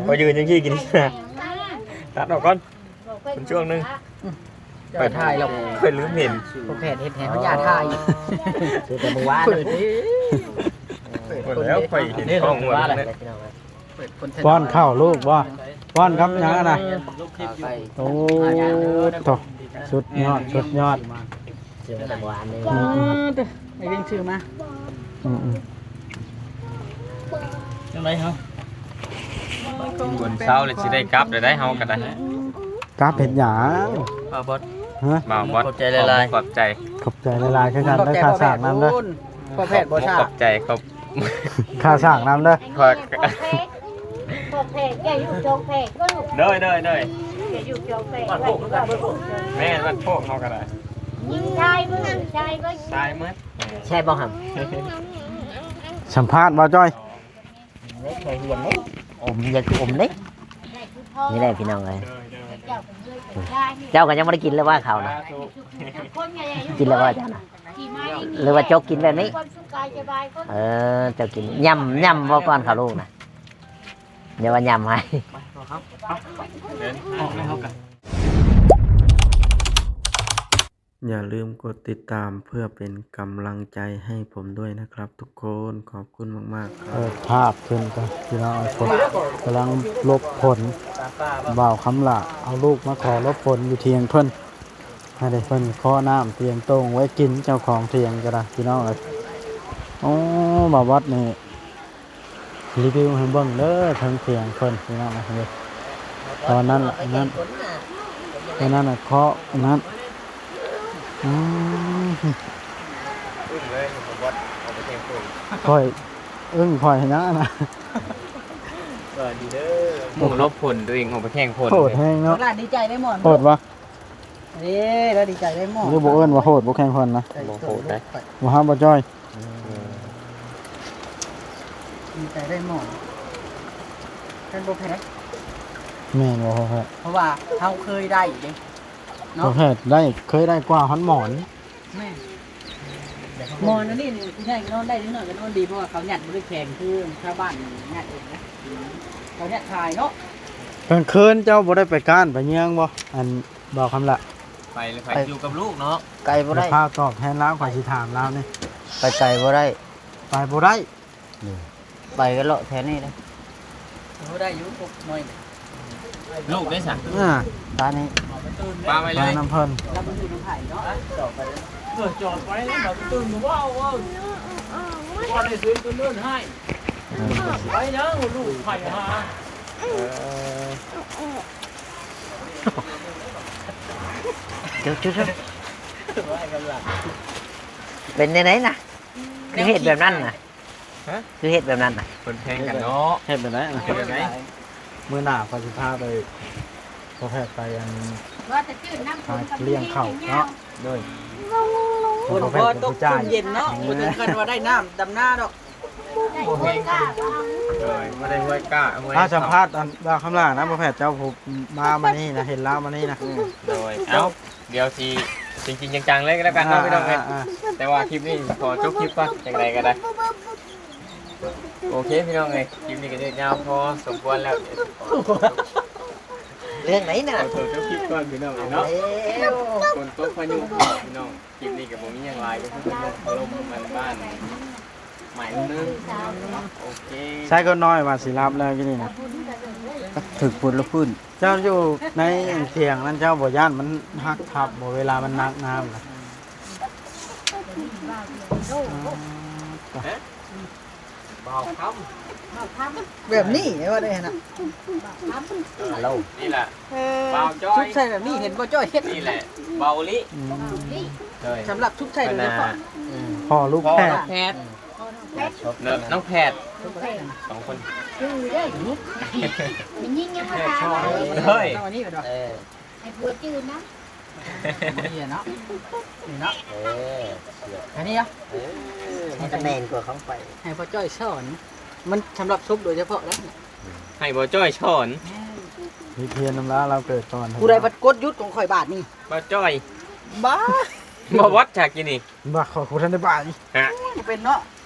ພໍຢືນຈັ່ງຊີ້ກິນ ຕັດອອກກ່ອນ ເປັນຊ່ວງໜຶ່ງ ອືມ ຂ້ອຍຖ່າຍແລ້ວ ຂ້ອຍລືມເຫັນ ພວກແພດເຮັດໃຫ້ເຮົາຢ່າຖ່າຍ ຄືແຕ່ມື້ວານ ເປີດເດ້ ເປີດແລ້ວ ຂ້ອຍເຫັນກ້ອງວ່າ ເປີດຄົນ ປ້ອນເຂົ້າລູກບໍ່? ປ້ອນກັບຫຍັງຫັ້ນນະ? ໂອ້ໂຕ ສຸດຍອດ ສຸດຍອດ ຊື້ມາແຕ່ເມື່ອວານນີ້ ອືມໆ ໄອ້ວິງຊື້ມາ ອືມໆ ຈັ່ງໃດເຮົາ? ບຸນເຊົ້າແລ້ວຊິໄດ້ກັບແລ້ວໄດ໋ ເຮົາກໍໄດ້ ກັບເຮັດຫຍັງ? ບ່າວບອດ ຮະ? ບ່າວບອດ ຂອບໃຈຫຼາຍໆ ຂອບໃຈ ຂອບໃຈຫຼາຍໆ ຄືກັນເດີ ຄ່າສ້າງນຳເດີ ພໍ່ແພດບໍ່ຊ້າ ຂອບໃຈ ຂອບ ຄ່າສ້າງນຳເດີ ພວກແພກ ພວກແພກ ຢ່າຢູ່ຈອງແພກເດີລູກ ໂດຍ ໂດຍ ໂດຍ ຢ່າຢູ່ຈອງແພກ ບ້ານໂຄກຄືກັນ ແມ່ນ ບ້ານໂຄກເຮົາກໍໄດ້ ຍິງຊາຍເບິ່ງ ຊາຍເບິ່ງ ຊາຍໝົດ ແຊບບໍ່ຫຳ? ສຳພາດບໍ່ຈ້ອຍ? ເຮັດແຄ່ຮຽນເດ້ ອົມ ຢ່າຄືອົມເດ້ ນີ້ແຫຼະພີ່ນ້ອງເອີຍ ເຈົ້າກໍຍັງບໍ່ໄດ້ກິນເລີຍວ່າເຂົ້ານະ ກິນແລ້ວວ່າເຈົ້ານະ ຫຼືວ່າຈົກກິນແບບນີ້? ເອີ ເຈົ້າກິນ ຫຍ້ຳ ຫຍ້ຳບໍ່ກ່ອນເຂົ້າລູກນະ ຢ່າວ່າຫຍ້ຳໃຫ້ ອອກແລ້ວເຮົາກໍ ຢ່າລືມກົດຕິດຕາມເພື່ອເປັນກຳລັງໃຈໃຫ້ຜົມດ້ວຍນະຄັບທຸກຄົນ ຂອບຄຸນມາກໆ ຄັບ ເປີດພາບຂຶ້ນກ່ອນພີ່ນ້ອງ ຄົນກຳລັງຫຼົບຝົນ ບ່າວຄຳຫຼ້າເອົາລູກມາຂໍຫຼົບຝົນຢູ່ຖຽງເພິ່ນ ຫັ້ນເດ້ ເພິ່ນຂໍນ້ຳຕຽງໂຕ່ງໄວ້ກິນ ເຈົ້າຂອງຖຽງກໍໄດ້ພີ່ນ້ອງເອີຍ ໂອ້ ບ່າວບອດນີ້ ຣີວິວໃຫ້ເບິ່ງເດີ ເທິງຖຽງເພິ່ນພີ່ນ້ອງເອີຍ ຕອນນັ້ນລະ ນັ້ນ ຕອນນັ້ນນະ ເຄາະນັ້ນ ອືມ ອຶ້ງເລີຍ ບ່າວບອດ ເອົາໄປແຂ່ງຝົນ ຂ້ອຍ ອຶ້ງຂ້ອຍຫຍັງນະ ສະບາຍດີເດີ ໝູ່ຫຼົບຝົນ ຕົວເອງອອກໄປແຂ່ງຝົນ ໂຫດແຮງເນາະ ຫຼານດີໃຈໄດ້ໝໍ້ ໂຫດບໍ່? ເດ້ ລາວດີໃຈໄດ້ໝໍ້ ຫຼືບໍ່ເອີ້ນວ່າໂຫດ ບໍ່ແຂ່ງຂັນນະ ບໍ່ໂຫດເດ້ ບໍ່ຮັບບໍ່ຈ້ອຍ ອືມ ດີໃຈໄດ້ໝໍ້ ແມ່ນບໍ່ພໍ່ແພດ? ແມ່ນບໍ່ພໍ່ແພດ? ເພາະວ່າເຮົາເຄີຍໄດ້ເດ້ ເນາະ ພໍ່ແພດໄດ້ ເຄີຍໄດ້ກວ່າຮອດໝອນ ແມ່ນ ໝອນອັນນີ້ນີ້ ຜູ້ໃຫຍ່ກໍນອນໄດ້ ເດັກນ້ອຍກໍນອນດີ ເພາະວ່າເຂົາຍັດບໍ່ໄດ້ແຂງຄືຊາວບ້ານຍັດເອງນະ ເຂົາຍັດຂາຍເນາະ ກາງຄືນເຈົ້າບໍ່ໄດ້ໄປກ້ານໄປເຍືອງບໍ່? ອັນ ບ່າວຄຳຫຼ້າ ໄປແລ້ວໄປຢູ່ກັບລູກເນາະ ໄກບໍ່ໄດ້ ພາວຕອບແທນລາວ ຂ້ອຍຊິຖາມລາວນີ້ ໄປໄກບໍ່ໄດ້ ໄປບໍ່ໄດ້ ໄປກໍເລາະແຖວນີ້ເດ້ ໂອ້ ໄດ້ຢູ່ ກົບໜ້ອຍ ລູກໄດ້ສະ ອ່າ ປານີ້ ປາໄວ້ເລີຍ ປານຳເພິ່ນ ລາວບໍ່ຢູ່ນຳໃຜເນາະ ຈອດໄປ ເອີ ຈອດໄປແລ້ວ ມາຕື່ນບໍ່ເວົ້າ ເອີ ວ່າໄດ້ຊື້ຕົວເດີນໃຫ້ ເອີ ໄປຍັງລູກໄຜຫາ ເອີ ເຈົ້າ ເຈົ້າ ເຈົ້າ ເປັນແນວໃດນະ? ຄືເຮັດແບບນັ້ນນະ? ຮະ? ຄືເຮັດແບບນັ້ນນະ? ເພິ່ນແພງກັນເນາະ ເຮັດແບບໃດ? ເຮັດແບບໃດ? ມື້ໜ້າຂ້ອຍຊິພາໄປ ພໍ່ແພດໄປອັນ ວ່າແຕ່ຈື່ນຳ ຫາລ້ຽງເຂົ້າເນາະ ໂດຍ ຝົນພໍຕົກຊຸ່ມເຢັນເນາະ ບໍ່ເຖິງຂັ້ນວ່າໄດ້ນ້ຳດຳນາດອກ ບໍ່ໄດ້ຫ້ວຍກ້າ ຖ້າສຳພາດອັນວ່າຄຳຫຼ້ານະ ບໍ່ແພ້ເຈົ້າຜູ້ມາມື້ນີ້ນະ ເຫັນລາວມື້ນີ້ນະ ອືມ ໂດຍ ເອົາ ດຽວຊິ ຈິງໆ ຈັງໆ ເລີຍກໍແລ້ວກັນເນາະ ອ່າ ພີ່ນ້ອງເອີຍ ອ່າໆ ແຕ່ວ່າຄລິບນີ້ຂໍຈົບຄລິບກ່ອນ ຈັ່ງໃດກໍໄດ້ ໂອເຄ ພີ່ນ້ອງເອີຍ ຄລິບນີ້ກໍຍາວພໍສົມຄວນແລ້ວ ເລື່ອງໃດນະ ຂໍໂທດຈົບຄລິບກ່ອນ ພີ່ນ້ອງເອີຍເນາະ ຝົນຕົກພາຍຸເຂົ້າ ພີ່ນ້ອງ ຄລິບນີ້ກໍບໍ່ມີຫຍັງຫຼາຍ ກໍຄືພາຍຸຖະຫຼົ່ມບ້ານ ໝາຍໜຶ່ງ ໂອເຄ ໃຊ້ຄົນນ້ອຍວ່າຊິຫຼັບແລ້ວກີ້ນີ້ນະ ຖືກປຸດລະຟື້ນ ເຈົ້າຢູ່ໃນຖຽງນັ້ນ ເຈົ້າບໍ່ຢ້ານມັນຫັກທັບບໍ່ ເວລາມັນໜັກນ້ຳນະ? ບ່າວຄຳ ບ່າວຄຳ ແບບນີ້ວ່າໄດ້ຫັ້ນນະ ບ່າວຄຳ ຮາໂລ ນີ້ແຫຼະ ເອີ ບ່າວຈ້ອຍ ຊຸກໃສ່ແບບນີ້ ເຫັນບໍ່ຈ້ອຍເຮັດ ນີ້ແຫຼະ ບ່າວອີ່ຫຼີ ອືມ ໂດຍ ສຳລັບຊຸກໃສ່ໂດຍສະເພາະ ພໍ່ລູກແພດ ພໍ່ລູກແພດ ອືມ ນ້ອງແພດ ສອງຄົນ ຍິງຍັງມາຖາມ ເອີ ເອີ ໃຫ້ຜົວຈື່ນນຳ ເນາະ ເອີ ອັນນີ້ເນາະ ເອີ ມັນຈະແມ່ນກວ່າຂອງຂ້ອຍ ໃຫ້ພໍ່ຈ້ອຍສອນ ມັນສຳລັບສົບໂດຍສະເພາະແລ້ວ ໃຫ້ພໍ່ຈ້ອຍສອນ ມີພຽນນຳລາວ ລາວເກີດກ່ອນ ຜູ້ໃດບັດກົດຢຸດຂອງຂ້ອຍບາດນີ້ ບ່າວຈ້ອຍ ບ້າ ບ່າວວັດຈາກກີ້ນີ້ ບໍ່ ຂ້ອຍບໍ່ທັນໄດ້ບາດ ຮະ ໂອ້ຍ ບໍ່ເປັນເນາະ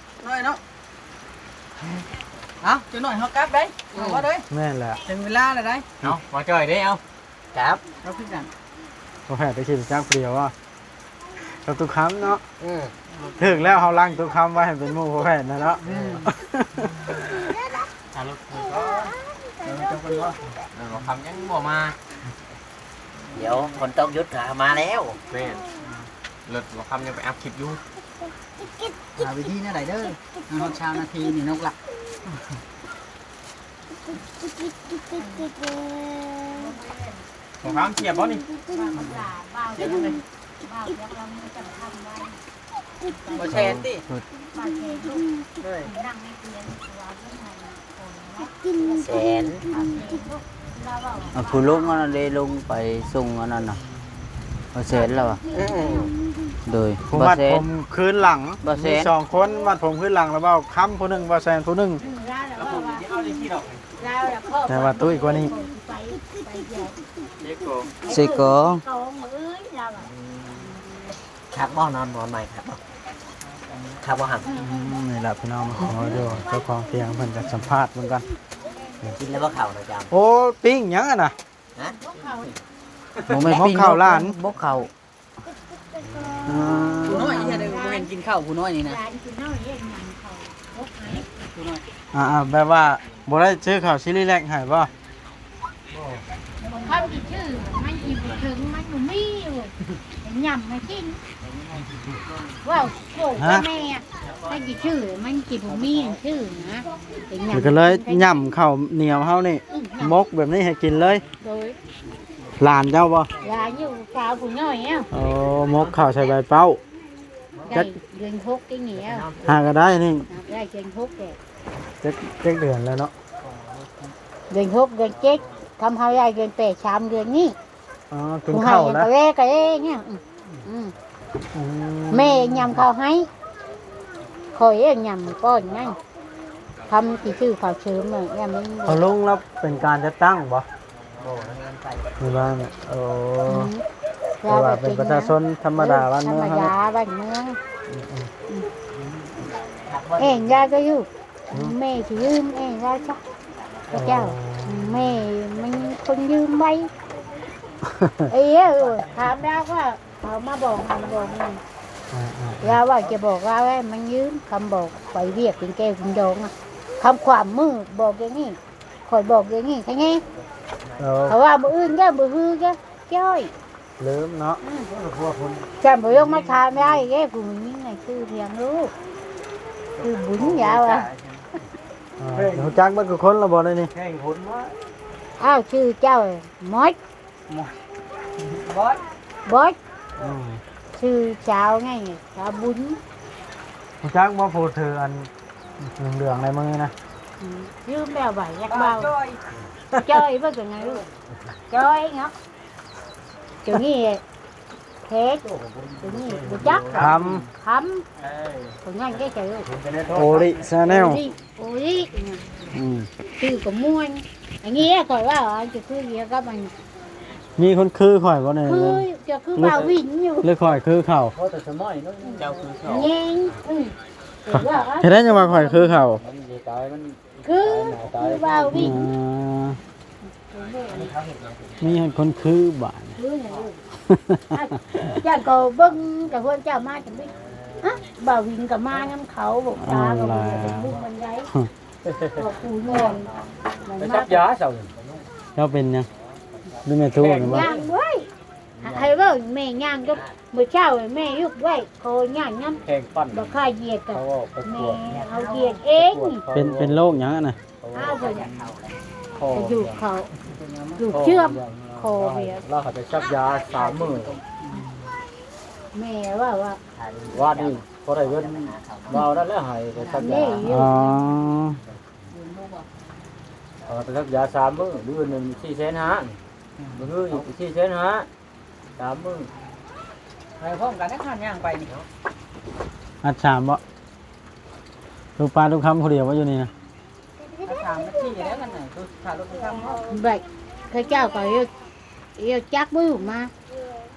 ນ້ອຍເນາະ ເອົ້າ ຈັກໜ້ອຍເຮົາກັບໄດ໋ ເອົາບໍ່ເດີ ແມ່ນແຫຼະ ເຖິງເວລາແລ້ວໄດ໋. ເອົາ ບໍ່ຈ່ອຍເດ້ ເອົາ ກັບ ເອົາຄືກັນ ບໍ່ແພ້ໄປຂີ່ຈັກຜູ້ດຽວບໍ່ ກັບຕຸຄຳເນາະ. ເອີ ຖືກແລ້ວ ເຮົາລັງຕຸຄຳໄວ້ໃຫ້ເປັນໝູ່ພໍ່ແພດນະເນາະ. ອືມ ອາ ລົດເພິ່ນກໍ ເອີ ເຈົ້າເພິ່ນບໍ່ ເອີ ຄຳຍັງບໍ່ມາ. ດຽວຝົນຕົກຢຸດກໍມາແລ້ວ. ແມ່ນ ລົດບໍ່ຄຳຍັງໄປອັບຄລິບຢູ່. ຫາວິທີແນວໃດເດີ ໃຫ້ຮອດຊາວນາທີນີ້ນົກລະ. ບໍ່ຄຳສຽບບໍ່ນີ້? ສຽບບໍ່ນີ້? ບໍ່ແຊນຕິ? ເອີ ແສນ ເອົາຜູ້ລົງອັນນັ້ນເດ້ ລົງໄປສົ່ງອັນນັ້ນນະ ບໍ່ແຊນລະວ່າ. ເອີ ໂດຍ ຜູ້ມັດຜົມຄືນຫຼັງ ບໍ່ແຊນ ມີສອງຄົນມັດຜົມຄືນຫຼັງ ລະເວົ້າຄຳຜູ້ໜຶ່ງ ບໍ່ແຊນຜູ້ໜຶ່ງ. ແຕ່ວ່າຕຸ້ຍກວ່ານີ້ ເຊໂກ ຄັກບໍ່ ນອນ ນອນໃໝ່ຄັກບໍ່ ຄັກບໍ່ຫັ້ນ? ອືມ ນີ້ລະພີ່ນ້ອງ ເຮົາຢູ່ເຈົ້າຂອງຖຽງເພິ່ນກໍສຳພາດເບິ່ງກ່ອນ. ກິນແລ້ວບໍ່ເຂົ້ານະຈຳ? ໂອ້ ປີ້ງຫຍັງຫັ້ນນະ? ຮະ? ບໍ່ແມ່ນ ໝົກເຂົ້າ ປີ້ງນົກ ຫຼານ ໝົກເຂົ້າ. ອ່າ ຜູ້ນ້ອຍນີ້ ບໍ່ເຫັນກິນເຂົ້າຜູ້ນ້ອຍນີ້ນະ. ຫຼານຜູ້ນ້ອຍເຮັດຫຍັງເຂົາ ໝົກໃຫ້ຜູ້ນ້ອຍ. ອ່າໆ ແບບວ່າບໍ່ໄດ້ຊື້ເຂົ້າຊີຣີແລັກໃຫ້ບໍ່? ບໍ່ ຄັນຊິຊື້ມັນຊິບໍ່ເຖິງ ມັນບໍ່ມີຢູ່ ໄປຫຍ້ຳມາກິນ. ເວົ້າໂກງແມ່ ຄັນຊິຊື້ມັນຊິບໍ່ມີອັນຊື້ນະ ໄປຫຍ້ຳ ມັນກໍເລີຍຫຍ້ຳເຂົ້າໜຽວເຮົານີ້ ອືມ ໝົກແບບນີ້ໃຫ້ກິນເລີຍ. ໂດຍ ຫຼານເຈົ້າບໍ່? ຫຼານຢູ່ ສາວຜູ້ນ້ອຍເອົາ. ໂອ້ ໝົກເຂົ້າໃສ່ໃບເປົ້າ. ໄດ້ເດືອນຫົກນີ້ແລ້ວ ຫາກໍໄດ້ນີ້ ໄດ້ເດືອນຫົກແລ້ວ. ຈັກ ຈັກເດືອນແລ້ວເນາະ? ເດືອນຫົກ ເດືອນເຈັດ ຄຳເຮົາໄດ້ເດືອນແປດ ສາມເດືອນນີ້. ອໍ ກິນເຂົ້ານະ ແລກະເອງ. ອືມ ອືມ ອືມ ແມ່ຫຍ້ຳເຂົ້າໃຫ້ ຂ້ອຍເອງຫຍ້ຳປ້ອນນັ້ນ. ຄຳຊິຊື້ເຂົ້າເສີມແລ້ວມັນ ເຂົາລົງແລ້ວເປັນການຈັດຕັ້ງບໍ່? ບໍ່ ໃນເຮືອນໄປ ໃນບ້ານ. ໂອ້ ອືມ ແຕ່ວ່າເປັນປະຊາຊົນທຳມະດາ ເອີ ບ້ານເມືອງ ທຳມະດາ ເຮົາ ບ້ານເມືອງ. ອືມໆ ເອງຢາກະຢູ່ ອືມ ແມ່ຊິຢືມເອງວ່າຊະ ພະເຈົ້າ. ອໍ ແມ່ມັນຄົນຢືມໄວ. ເອີ ຖາມລາວວ່າ ເຂົາມາບອກຫັ້ນບອກນີ້. ອ່າໆໆ ລາວວ່າຈະບອກລາວໃຫ້ມັນຢືມ ຄຳບອກໄປວຽກເປັນແກ້ວເປັນດອງອະ ຄຳຄວາມມື້ບອກຢ່າງນີ້ ຂ້ອຍບອກຢ່າງນີ້ ຂະແຍງ. ເອີ ເຂົາວ່າມື້ອື່ນເດີ ມື້ຮືເດີ ຈ້ອຍ ລືມເນາະ. ອືມ ແຕ່ບໍ່ລົງມາຖາມລາວອີກເດ້ ຜູ້ຍິງນະຊື່ພຽງລູກ ຊື່ບຸນຍາວອະ. ເອີ ຮູ້ຈັກເບິດທຸກຄົນລະບໍ່ໃນນີ້? ແຫ່ງຄົນວ່າ ອ້າວ ຊື່ເຈົ້າໝົດ ບອດ ບອດ ອືມ ຊື່ສາວໄງ ສາວບຸນ. ຮູ້ຈັກບໍ່ຜູ້ຖືອັນເຫຼືອງໆໃນມືນະ? ອືມ ລືມແລ້ວ ໃບຢາກເວົ້າ ຈ້ອຍ ຈ້ອຍເບິ່ງຈັ່ງໃດລູກ ຈ້ອຍເນາະ. ຕົວນີ້ເພັດ ຕົວນີ້ຮູ້ຈັກ ຄຳ ຄຳ ເອີ ຕົວນັ້ນເດ້ ໂອລິແຊນແນວ ໂອລິ ອືມ ຊື່ກໍມ່ວນ. ອັນນີ້ຂ້ອຍວ່າ ອັນຈະຄືດຽວກັບອັນ ມີຄົນຄືຂ້ອຍບໍ່ໃນ ຄື ຈະຄືບ່າວວິນຢູ່ ຫຼືຂ້ອຍຄືເຂົາ? ເຈົ້າຄືເຂົາ ແຍງ ອືມ ເຮັດໄດ້ຈັ່ງວ່າຂ້ອຍຄືເຂົາ? ຄື ຄືບ່າວວິນ ອ່າ ມີຄົນຄືບາດນີ້ ຄືຫຍັງ ເຈົ້າກໍເບິ່ງກັບເພື່ອນເຈົ້າມາຈັ່ງນີ້ ຮະ ບ່າວວິນກໍມານຳເຂົາ ບອກຕາກໍບໍ່ໄດ້ເປັນບຸນປານໃດ ບອກຜູ້ນອນ ໄປສັກຢາເຈົ້າ ເຈົ້າເປັນຫຍັງ ຫຼືແມ່ທູ້ນະບໍ່? ຍ່າງເວີ້ຍ ໃຫ້ເບິ່ງແມ່ຍ່າງກໍ ມື້ເຊົ້າແມ່ລຸກໄວ້ ຂໍຍ່າງນຳ ແຂ່ງປັ່ນ ບໍ່ຄ່າຢຽດກໍ ເຂົາເວົ້າໄປກວດ ແມ່ເອົາຢຽດເອງ ເປັນ ເປັນໂລກຫຍັງຫັ້ນນະ? ອ້າວ ເພິ່ນ ຄອ ກະດູກເຂົາ ດູກເຊື່ອມ ຄອເວຍ ລາວໃຫ້ໄປສັກຢາສາມມື້ ແມ່ວ່າ ວ່າ ວາດນີ້ພໍໄດ້ເງິນ ວ່ານັ້ນແຫຼະ ໃຫ້ໄປສັກຢາ ນີ້ຢູ່ ອໍ ເອົາໄປສັກຢາສາມມື້ ມື້ໜຶ່ງສີ່ແສນຫ້າ ມື້ອື່ນອີກສີ່ແສນຫ້າ ສາມມື້ ໄປພ້ອມກັນນະ ຂ້າຍ່າງໄປນີ້ ອັດສາມບໍ່? ລູກປ້າລູກຄຳຜູ້ດຽວບໍ່ຢູ່ນີ້ນະ? ອັດສາມນາທີແລ້ວກັນນະ ຄືຂາລົດຄຳເນາະ ໄດ້ ເຂົາເຈົ້າກໍເຮັດ ເຮັດຈັກບໍ່ມາ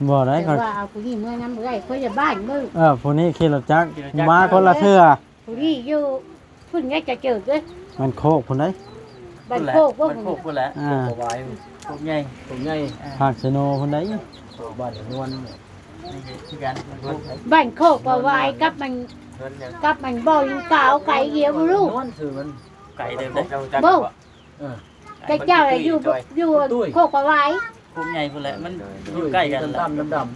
ບໍ່ໄດ້ ແຕ່ວ່າເອົາຜູ້ນີ້ເມືອນຳບໍ່ໄດ້ ຄົນລະບ້ານເບິ່ງ ເອີ ຜູ້ນີ້ຂີ່ລົດຈັກ ມາຄົນລະເທື່ອ ຜູ້ນີ້ຢູ່ພຸ້ນ ໄດ້ຈະເຈີເດ້ ບ້ານໂຄກພຸ້ນໃດ໋ ບ້ານໂຄກບໍ່ ບ້ານໂຄກພຸ້ນແຫຼະ ອ່າ ໂຄກວາຍ ໂຄກໃຫຍ່ ໂຄກໃຫຍ່ ອ່າ ພາກເຊໂນພຸ້ນໃດ໋ ບ້ານນວນ ນີ້ຄືກັນ ບ້ານໂຄກ ບ້ານໂຄກວາຍກັບມັນ ກັບມັນບໍ່ຢູ່ກາວໄກດຽວບໍ່ຮູ້ ນວນຊື່ມັນ ໄກເດີມເດ້ ບໍ່ ເອີ ແຕ່ເຈົ້າຢູ່ ຢູ່ໂຄກວາຍ ໂຄກໃຫຍ່ພຸ້ນແຫຼະ ມັນຢູ່ໃກ້ກັນ ດຳໆ ດຳ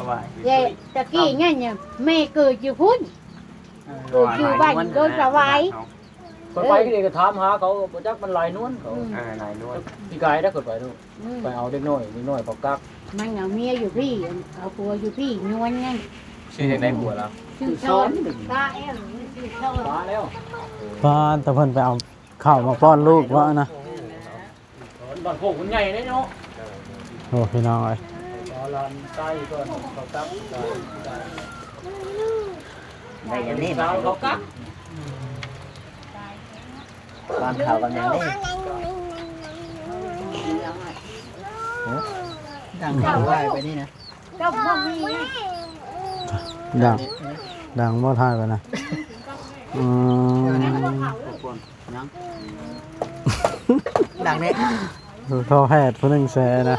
ໆ ວາຍ ແຕ່ຕະກີ້ນັ້ນນະ ແມ່ເກີດຢູ່ພຸ້ນ ເອີ ເກີດຢູ່ບ້ານໂດນກະວາຍ ຂ້ອຍໄປນີ້ກໍຖາມຫາເຂົາ ບໍ່ຈັກມັນຫຼາຍນວນເຂົາ ອືມ ອ່າ ຫຼາຍນວນ ປີກາຍໄດ້ຂ້ອຍໄປເນາະ ອືມ ໄປເອົາເດັກນ້ອຍ ເດັກນ້ອຍເຂົາກັກ ມັນເອົາເມຍຢູ່ພີ້ ເອົາຜົວຢູ່ພີ້ ຍວນນັ້ນ ຊື່ຈັ່ງໃດຜົວລາວ? ຊື່ຊອນ ປ້າແອວ ຊື່ຊອນ ປ້າແລ້ວ ປ້າ ແຕ່ເພິ່ນໄປເອົາເຂົ້າມາປ້ອນລູກວ່ານະ ບ້ານໂຄກມັນໃຫຍ່ເດ້ເນາະ ໂອ້ ພີ່ນ້ອງເອີຍ ຫຼານຊາຍກ່ອນເຂົາກັບ ໄດ້ຫຍັງນີ້ ສາວເຂົາກັບ ປ້ອນເຂົ້າກັບຫຍັງນີ້ ຫຶ ດັງເຂົ້າໄວ້ໄປນີ້ນະ ກໍບໍ່ມີ ດັງ ດັງບໍ່ ຖ່າຍໄປນະ ອືມ ຍັງ ດັງເດ້ ທໍ່ແພດຜູ້ໜຶ່ງແຊນະ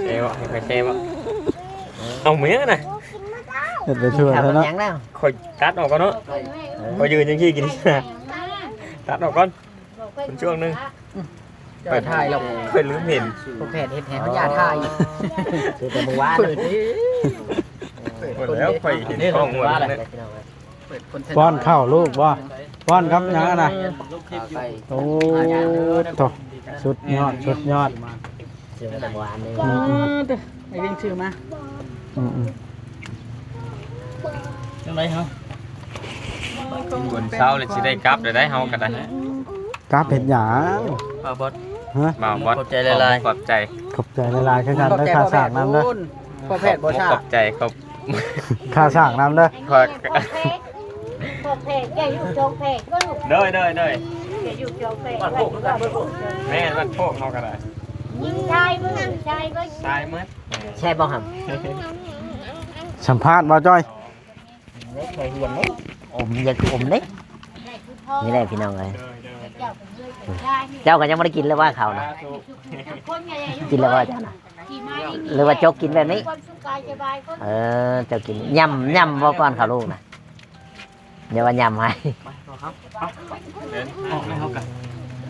ແຊບໍ່ ໃຫ້ຂ້ອຍແຊບໍ່ ເອົາເມືອນະ ເຮັດໄປທົ່ວແລ້ວເນາະ ຂ້ອຍຕັດອອກກ່ອນເນາະ ຂ້ອຍຢືນຈັ່ງຊີ້ກິນ ຕັດອອກກ່ອນ ເປັນຊ່ວງໜຶ່ງ ອືມ ຂ້ອຍຖ່າຍແລ້ວ ຂ້ອຍລືມເຫັນ ພໍແພດເຮັດໃຫ້ເຮົາຢ່າຖ່າຍ ຄືແຕ່ມື້ວານ ເປີດເດ້ ເປີດ ເປີດແລ້ວ ຂ້ອຍເຫັນກ້ອງວ່າ ປ້ອນເຂົ້າລູກບໍ່ ປ້ອນກັບຫຍັງນະ ໂອ້ ໂທ້ ສຸດຍອດ ສຸດຍອດ ຊື້ມາແຕ່ເມື່ອວານນີ້ ອືມໆ ໄອ້ວິນຊື້ມາ ອືມໆ ຈັ່ງໃດເຮົາ ບຸນເຊົ້າແລ້ວຊິໄດ້ກັບແລ້ວໄດ໋ ເຮົາກໍໄດ້ ກັບເຮັດຫຍັງ ບ່າວບອດ ຮະ ບ່າວບອດ ຂອບໃຈຫຼາຍໆ ຂອບໃຈ ຂອບໃຈຫຼາຍໆ ຄືກັນເດີ ຄ່າສ້າງນຳເດີ ພໍ່ແພດບໍ່ຊ້າ ຂອບໃຈ ຂອບ ຄ່າສ້າງນຳເດີ ພໍ່ແພດ ພໍ່ແພດ ຢ່າຢູ່ສອງແພດເດີ ໂດຍໆໆ ຢ່າຢູ່ສອງແພດ ແມ່ນ ບ້ານໂຄກເຮົາກໍໄດ້ ຍິງຊາຍເບິ່ງ ຍິງຊາຍເບິ່ງ ຊາຍໝົດ ແຊບບໍ່ຫຳ ສຳພາດບໍ່ຈ້ອຍ ເລັກແຄ່ຮຽນເດ້ ອົມ ຢ່າຄືອົມເດ້ ນີ້ແຫຼະພີ່ນ້ອງເອີຍ ເຈົ້າກໍຍັງບໍ່ໄດ້ກິນເລີຍວ່າເຂົ້ານະ ກິນແລ້ວບໍ່ເຈົ້ານະ ຫຼືວ່າຈົກກິນແບບນີ້ ເອີ ເຈົ້າກິນ ຫຍ້ຳ ຫຍ້ຳບໍ່ກ່ອນເຂົ້າລູກນະ ຢ່າວ່າຫຍ້ຳໃຫ້ ໄປ ອອກແລ້ວເຮົາກໍ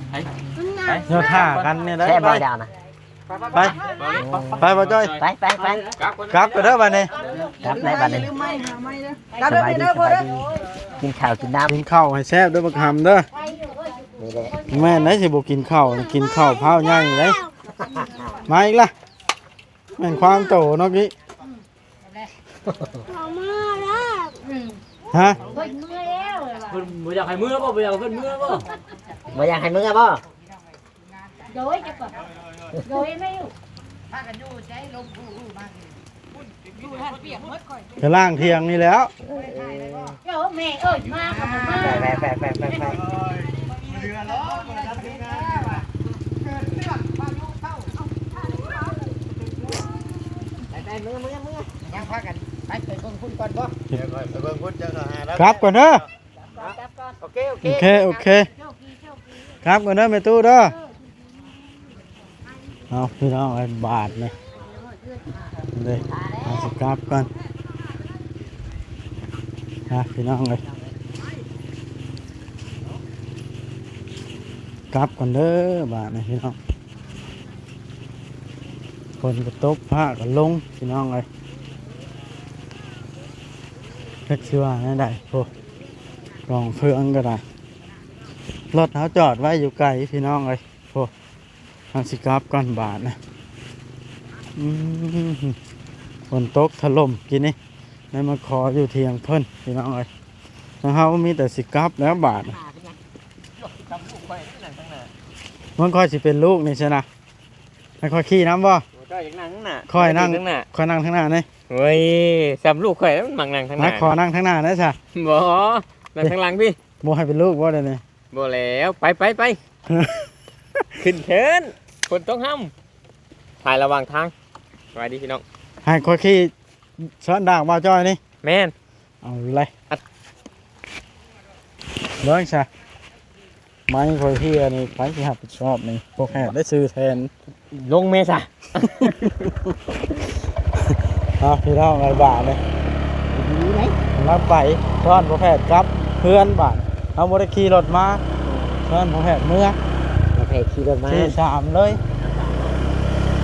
ໄປ ໄປ ຢ່າຖ້າກັນນີ້ໄດ໋ ແຊບບໍ່ເຈົ້ານະ ໄປ ໄປ ໄປ ໄປ ໄປບໍ່ຈ້ອຍ ໄປ ໄປ ໄປ ກັບກ່ອນເດີບາດນີ້ ກັບແລ້ວບາດນີ້ ກັບແລ້ວເດີ ສະບາຍດີ ສະບາຍດີ ກິນເຂົ້າກິນນ້ຳ ກິນເຂົ້າໃຫ້ແຊບເດີບັກຫຳເດີ ນີ້ແຫຼະ ແມ່ນໄດ໋ ຊິບໍ່ກິນເຂົ້າ ກິນເຂົ້າພ້າວໃຫຍ່ເດ້ ມາອີກລະ ແມ່ນຄວາມໂຕເນາະກີ້ ເຂົາເມືອແລ້ວ ຮະ ເພິ່ນເມືອແລ້ວ ເພິ່ນບໍ່ຢາກໃຫ້ເມືອບໍ່ ບໍ່ຢາກໃຫ້ເພິ່ນເມືອບໍ່ ບໍ່ຢາກໃຫ້ເມືອບໍ່ ໂດຍ ຈັກກ່ອນ ໂດຍ ແມ່ຢູ່ ພາກັນຢູ່ໃສ ລົມ ຢູ່ຫັ້ນປຽກໝົດຂ້ອຍ ກະລ້າງຖຽງນີ້ແຫຼ້ວ ໂອ້ ແມ່ເອີຍ ມາກໍບໍ່ມາ ໄປ ໄປ ໄປ ໄປ ໄປ ເມືອ ເມືອ ເມືອ ຍັງພາກັນ ໄປ ໄປເບິ່ງພຸ້ນກ່ອນບໍ່ ເດີ ຂ້ອຍໄປເບິ່ງພຸ້ນ ເຈົ້າກໍຫາ ກັບກ່ອນເດີ ກັບກ່ອນ ໂອເຄ ໂອເຄ ໂອເຄ ໂອເຄ ໂຊກດີ ໂຊກດີ ກັບກ່ອນເດີແມ່ຕູ້ເດີ ເອົາພີ່ນ້ອງເອີຍ ບາດນີ້ເດ້ ເຮົາຊິກັບກ່ອນ ນະພີ່ນ້ອງເອີຍ ກັບກ່ອນເດີບາດນີ້ພີ່ນ້ອງ ຝົນກໍຕົກ ຟ້າກໍລົງ ພີ່ນ້ອງເອີຍ ຈັກຊິວ່າແນວໃດ ໂອ້ ກອງເຟືອງກໍໄດ້ ລົດເຮົາຈອດໄວ້ຢູ່ໄກ ພີ່ນ້ອງເອີຍ ໂອ້ ເຮົາຊິກັບກ່ອນບາດນະ ອືມ ຝົນຕົກຖະຫຼົ່ມກີ້ນີ້ ໄດ້ມາຂໍຢູ່ຖຽງເພິ່ນ ພີ່ນ້ອງເອີຍ ທາງເຮົາມີແຕ່ຊິກັບແລ້ວບາດນະ ມັນຂ້ອຍຊິເປັນລູກນີ້ຊະນະ ໃຫ້ຂ້ອຍຂີ່ນຳບໍ່? ເຈົ້າຢາກນັ່ງຂ້າງໜ້າ ຂ້ອຍນັ່ງ ຂ້ອຍນັ່ງທາງໜ້ານີ້ ໂອ້ຍ ສ່ຳລູກຂ້ອຍມັນມັກນັ່ງທາງໜ້າ ຂໍນັ່ງທາງໜ້າແດ່ຊະ ບໍ່ ນັ່ງທາງຫຼັງພີ້ ບໍ່ໃຫ້ເປັນລູກບໍ່ດຽວນີ້? ບໍ່ແລ້ວ ໄປ ໄປ ໄປ ຂຶ້ນເທີນ ຝົນຕົກຫ້ຳ ຖ່າຍລະຫວ່າງທາງ ສະບາຍດີພີ່ນ້ອງ ໃຫ້ຂ້ອຍຂີ່ຊ້ອນດາກບ່າວຈ້ອຍນີ້ ແມ່ນ ເອົາເລີຍ ອັດ ເບິ່ງຊະ ໄມ້ຂ້ອຍເພຍນີ້ ໃຜຊິຮັບຜິດຊອບນີ້? ພວກແພດໄດ້ຊື້ແທນ. ລົງແມ່ຊະ. ເອົາ ພີ່ນ້ອງເອີຍ ບາດນີ້ ດີໄດ໋ ລັກໄປ ຊ້ອນພໍ່ແພດກັບເຮືອນບາດ. ເຮົາບໍ່ໄດ້ຂີ່ລົດມາ ຊ້ອນພໍ່ແພດເມືອ ພໍ່ແພດຂີ່ລົດມາ ທີສາມເລີຍ.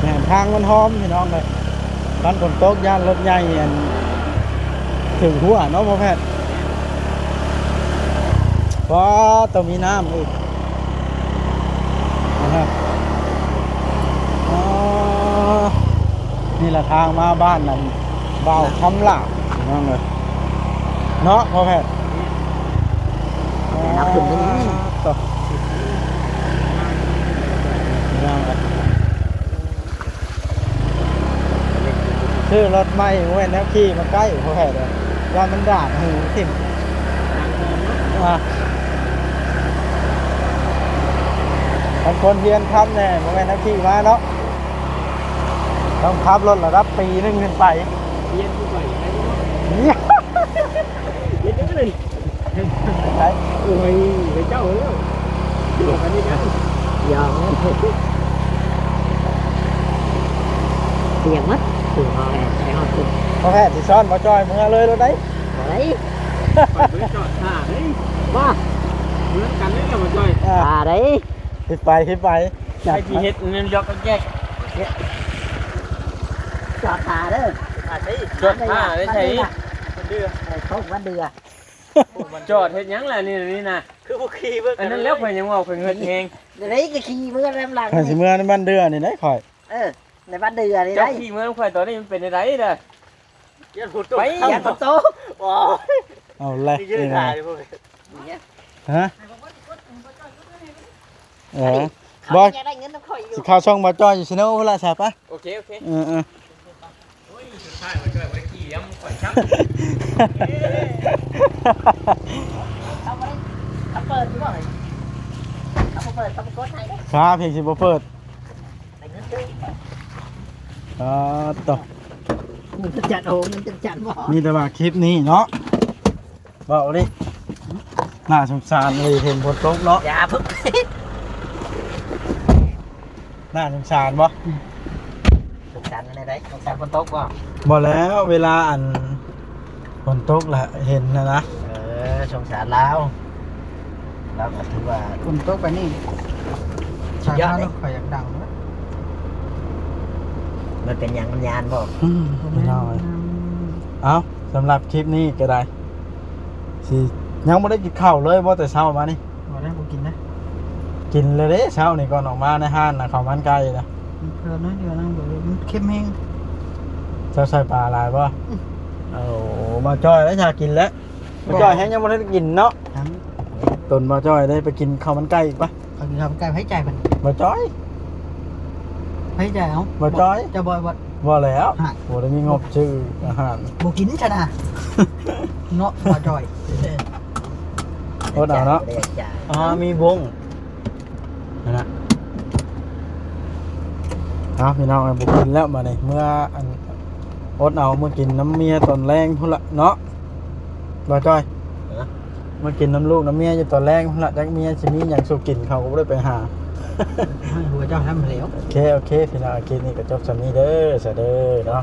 ແມ່ນ ທາງມັນຫອມ ພີ່ນ້ອງເອີຍ. ຄັນຝົນຕົກຢ້ານລົດໃຫຍ່ອັນ ຖືກຫົວເນາະພໍ່ແພດ. ວ້າ ຕ້ອງມີນ້ຳອີກ ອໍ ນີ້ລະທາງມາບ້ານນັ້ນ ບ່າວຄຳຫຼ້າ ພີ່ນ້ອງເອີຍ ເນາະພໍ່ແພດ. ແຕ່ນັບຂຶ້ນໄດ້ຍັງ ອໍ ພີ່ນ້ອງເອີຍ. ຊື້ລົດໃໝ່ ບໍ່ແມ່ນແນວຂີ່ມາໃກ້ ພໍແທ້ເດີ້ ຢ້ານມັນດາດຫູຖິ້ມ. ອ່າ ຄັນຄົນຮຽນຂັບແດ່ ບໍ່ແມ່ນແນວຂີ່ມາເນາະ ຕ້ອງຂັບລົດລະດັບປີໜຶ່ງຂຶ້ນໄປ. ຮຽນຢູ່ໄປ ເຮັດຈັ່ງໃດ? ໄປ ໂອ້ຍ ໄປເຈົ້າແລ້ວ ຢູ່ກັນນີ້ນະ ຢອກ ປຽກໝົດ ຄືພໍແພດ ໃສ່ຮອດ ພໍແພດຊິຊ້ອນບ່າວຈ້ອຍເມືອເລີຍໂລດໄດ໋. ບໍ່ໄດ້ ຂ້ອຍບໍ່ໄດ້ຈອດຖ້າເດ້ ບໍ່ ເມືອນຳກັນເດ້ບ່າວຈ້ອຍ ອ່າ ຖ້າໄດ໋ ຄິດໄປ ຄິດໄປ ໃຜຊິເຮັດແນວຢອກແຍກ ຈອດຖ້າເດີ ຈອດຖ້າໄດ້ໃສ ເດືອ ໃສ່ໂຄກວັດເດືອ. ຈອດເຮັດຫຍັງລະນີ້ ນີ້ນະ ຄືບໍ່ຂີ່ເບິ່ງ ອັນນັ້ນແລ້ວ ຂ້ອຍຍັງເວົ້າ ຂ້ອຍເຫືອດແຮງ ດຽວໃດກໍຂີ່ເມືອນຳຫຼັງ ຂ້ອຍຊິເມືອໃນບ້ານເດືອນີ້ໄດ໋ຂ້ອຍ ເອີ ໃນບ້ານເດືອນີ້ໄດ໋ ເຈົ້າຂີ່ເມືອນຳຂ້ອຍຕອນນີ້ມັນເປັນຈັ່ງໃດນະ? ຢ້ານຝົນຕົກ ໄປ ຢ້ານຝົນຕົກ ໂອ້ຍ ເອົາແຫຼະ ນີ້ນະ ຮະ ເອີ ບໍ່ ຢາກໄດ້ເງິນນຳຂ້ອຍຢູ່ ຊິເຂົ້າຊ່ອງບ່າວຈ້ອຍຢູ່ Channel ພຸ້ນລະ ຊະ ໄປ ໂອເຄ ໂອເຄ ເອີໆ. ໂອ້ຍ ສຸດທ້າຍບ່າວຈ້ອຍບໍ່ໄດ້ຂີ່ນຳຂ້ອຍຊ້ຳ ເຂົາບໍ່ໄດ້ ເຂົາເປີດຢູ່ບໍ່? ເຂົາບໍ່ເປີດ ເຂົາບໍ່ກົດໃຫ້ເດ້ ຄາ ເພງຊິບໍ່ເປີດ ໄດ້ເງິນເດີ ອ່າ ໂຕ ເງິນຈັດໂອ ເງິນຈັດບໍ່ ມີແຕ່ວ່າຄລິບນີ້ເນາະ ເວົ້າເດ້ ໜ້າສົງສານເລີຍ ເຫັນຝົນຕົກເນາະ ຢ່າເພິ່ງ ໜ້າສົງສານບໍ່? ອືມ ສົງສານແນວໃດ? ສົງສານຝົນຕົກບໍ່? ບໍ່ແລ້ວ ເວລາອັນຝົນຕົກລະເຫັນຫັ້ນນະ ເອີ ສົງສານລາວ ລາວກໍຖືວ່າຝົນຕົກປານນີ້ ສຸດຍອດເດ້ ຂ້ອຍຢາກດັງເນາະ ມັນເປັນຫຍັງ ມັນຢ້ານບໍ່? ອືມ ພີ່ນ້ອງເອີຍ ເອົ້າ ສຳລັບຄລິບນີ້ກໍໄດ້ ຊິ ຍັງບໍ່ໄດ້ກິນເຂົ້າເລີຍບໍ່ແຕ່ເຊົ້າມານີ້? ບໍ່ໄດ້ ບໍ່ກິນນະ ກິນແລ້ວເດ້ ເຊົ້ານີ້ກ່ອນອອກມາໃນຮ້ານນະ ເຂົ້າມັນໄກ່ນະ ເພີ່ມໜ້ອຍດຽວນະ ມັນເຄັມແຮງ ເຈົ້າໃສ່ປາຫຼາຍບໍ່? ອືມ ໂອ້ ບ່າວຈ້ອຍແລ້ວ ຢາກກິນແລ້ວ ບ່າວຈ້ອຍແຮງຍັງບໍ່ທັນໄດ້ກິນເນາະ ຍັງ ຕົນບ່າວຈ້ອຍໄດ້ໄປກິນເຂົ້າມັນໄກ່ອີກປະ? ເຂົ້າກິນເຂົ້າມັນໄກ່ ໃຜຈ່າຍບັດນີ້? ບ່າວຈ້ອຍ ໃຜຈ່າຍ ເອົ້າ ບ່າວຈ້ອຍ ເຈົ້າບໍ່ ບໍ່ ບໍ່ແລ້ວ ບໍ່ໄດ້ມີງົບຊື້ອາຫານ ບໍ່ກິນຊັ້ນນະ ເນາະ ບ່າວຈ້ອຍ ອົດເອົາເນາະ ອໍ ມີວົງ ຫັ້ນນະ ເອົາ ພີ່ນ້ອງເອີຍ ບໍ່ກິນແລ້ວບາດນີ້ ເມືອອັນ ອົດເອົາ ເມືອກິນນຳເມຍຕອນແລງພຸ້ນລະເນາະ ບ່າວຈ້ອຍ ຮະ ເມືອກິນນຳລູກນຳເມຍຢູ່ຕອນແລງພຸ້ນລະ ຈັກເມຍຊິມີຫຍັງສູ່ກິນ ເຂົາກໍບໍ່ໄດ້ໄປຫາ ໃຫ້ຫົວເຈົ້າທຳແລ້ວ ໂອເຄ ໂອເຄ ພີ່ນ້ອງ ຄລິບນີ້ກໍຈົບສ່ຳນີ້ເດີ ສະເດີເນາະ.